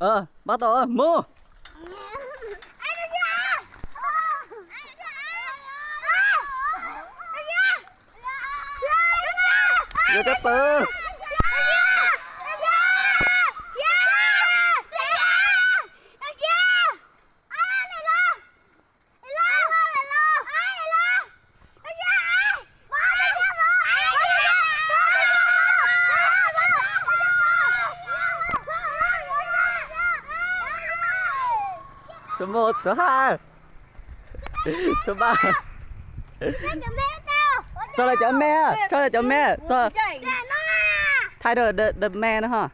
Pab tau, mus. Yuav rab pawg. Số một, số hai, số ba. Txog lawv cov me, txog lawv cov me, txog, thaij rau đợt me no ho.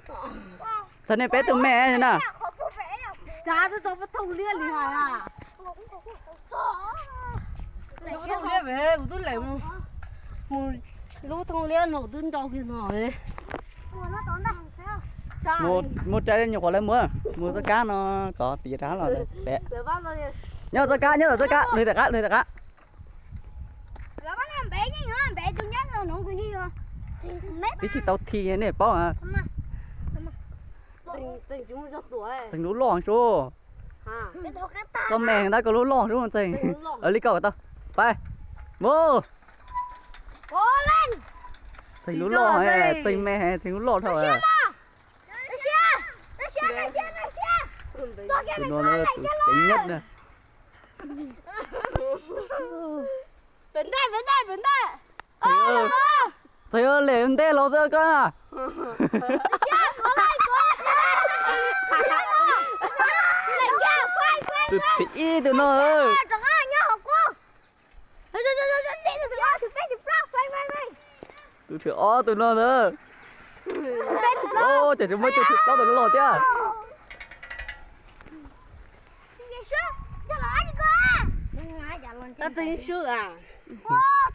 Txog nej peb tug me na. Kuv twb lem mus lub thoob liab no kuv twb nrau kiag no. Mus, mus trai nyuam qhuav lawv mus, mus txoj kab no tod tiav rov los pem. Nyob txoj kab, nyob txoj kab, lwg tom qab, lwg tom qab. Twb tsis tau thi nej paub. Txeeg lub loj sub. Koj me ntawd koj lub loj sub Txeeg. Li koj kom tau. Pais. Mus. Txeeg lub loj, Txeeg me, Txeeg lub loj dhau. Tus no tus ceev nyab na. Txeeg, lem ntej los xwb koj. Tus thib ib tus no. Tus thib ob tus no ntag. Ces tsis muaj tus thib plaub tus no los thiab. Tab tseem swb a.